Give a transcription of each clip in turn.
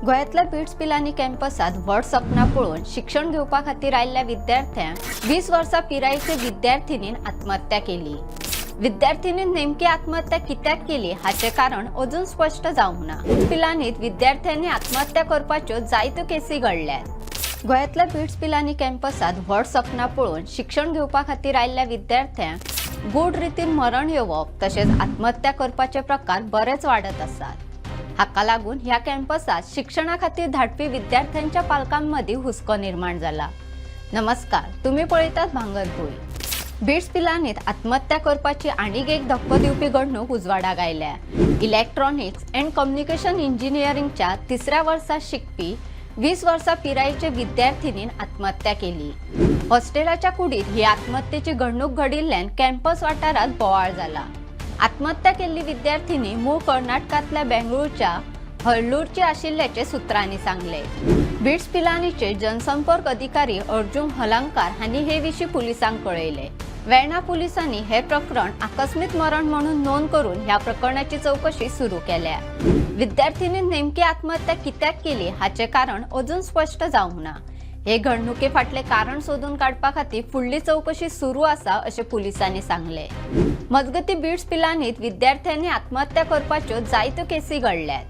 गोंयांतल्या बिट्स पिलानी कॅम्पसात व्हड सपनां पळोवन शिक्षण घेवपा खातीर आयिल्ल्या विद्यार्थ्यांक 20 वर्सां पिरायेचे विद्यार्थिनीन आत्महत्या केली. विद्यार्थिनीन नेमकी आत्महत्या कित्याक केली हाचें कारण अजून स्पश्ट जावंक ना. पिलानीत विद्यार्थ्यांनी आत्महत्या करपाच्यो जायत्यो केसी घडल्यात. गोंयांतल्या बिट्स पिलानी कॅम्पसात व्हड सपनां पळोवन शिक्षण घेवपा खातीर आयिल्ल्या विद्यार्थ्यांक गूढ रितीन मरण येवप तशेंच आत्महत्या करपाचे प्रकार बरेच वाडत आसात. हाका लागून ह्या कॅम्पसात शिक्षणा खातीर धाडपी विद्यार्थ्यांच्या पालकांमदीं हुस्को निर्माण जाला. नमस्कार, तुम्ही पळयतात भांगरभूंय. बिट्स पिलानीत आत्महत्या करपाची आनीक एक धक्को दिवपी घडणूक उजवाडाक आयल्या. इलेक्ट्रॉनिक्स अँड कम्युनिकेशन इंजिनिअरिंगच्या तिसऱ्या वर्सा शिकपी 20 वर्सां पिरायेचे विद्यार्थिनीन आत्महत्या केली. हॉस्टेलाच्या कुडीत ही आत्महत्येची घडणूक घडिल्ल्यान कॅम्पस वाठारात बोवाळ जाला. आत्महत्या केल्ली विद्यार्थिनी मूळ कर्नाटकांतल्या बेंगळूरच्या हळलूरची आशिल्ल्याचे सुत्रांनी सांगले. बिट्स पिलानीचे जनसंपर्क अधिकारी अर्जुन हलंकार हांणी हे विशीं पुलिसांक कळयले. वेर्णा पुलिसांनी हे प्रकरण आकस्मित मरण म्हणून नोंद करून ह्या प्रकरणाची चौकशी सुरू केल्या. विद्यार्थिनीन नेमकी आत्महत्या कित्याक केली हाचे कारण अजून स्पश्ट जावंक ना. हे घडणुके फाटले कारण सोदून काडपा खातीर फुडली चौकशी सुरू आसा अशें पुलिसांनी सांगले. मजगती, बिट्स पिलानीत विद्यार्थ्यांनी आत्महत्या करपाच्यो जायत्यो केसी घडल्यात.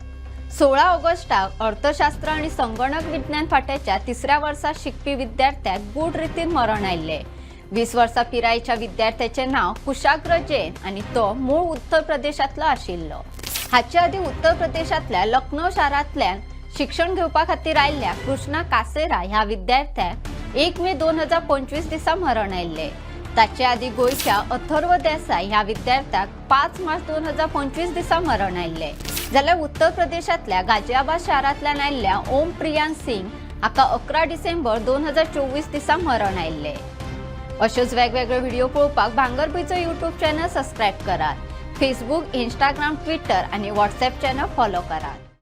16 ऑगस्टाक अर्थशास्त्र आनी संगणक विज्ञान फाट्याच्या तिसऱ्या वर्सा शिकपी विद्यार्थ्याक गूढ रितीन मरण आयिल्लें. 20 वर्सां पिरायेच्या विद्यार्थ्याचें नांव कुशाग्र जैन आनी तो मूळ उत्तर प्रदेशांतलो आशिल्लो. हाचे आदीं उत्तर प्रदेशांतल्या लखनौ शारांतल्यान शिक्षण घेवपा खातीर आयिल्ल्या कृष्णा कासेरा ह्या विद्यार्थ्याक 1 मे 2025 दिसा मरण आयिल्लें. ताचे आदीं गोंयच्या अथर्व देसाय ह्या विद्यार्थ्याक 5 मार्च 2025 दिसा मरण आयिल्लें, जाल्यार उत्तर प्रदेशांतल्या गाजियाबाद शारांतल्यान आयिल्ल्या ओम प्रियान सिंग हाका 11 डिसेंबर 2024 दिसा मरण आयिल्लें. अश्योच वेगवेगळे व्हिडिओ पळोवपाक भांगरभूंयचो युट्यूब चॅनल सबस्क्रायब करात. फेसबूक, इंस्टाग्राम, ट्विटर आनी व्हॉट्सॅप चॅनल फॉलो करात.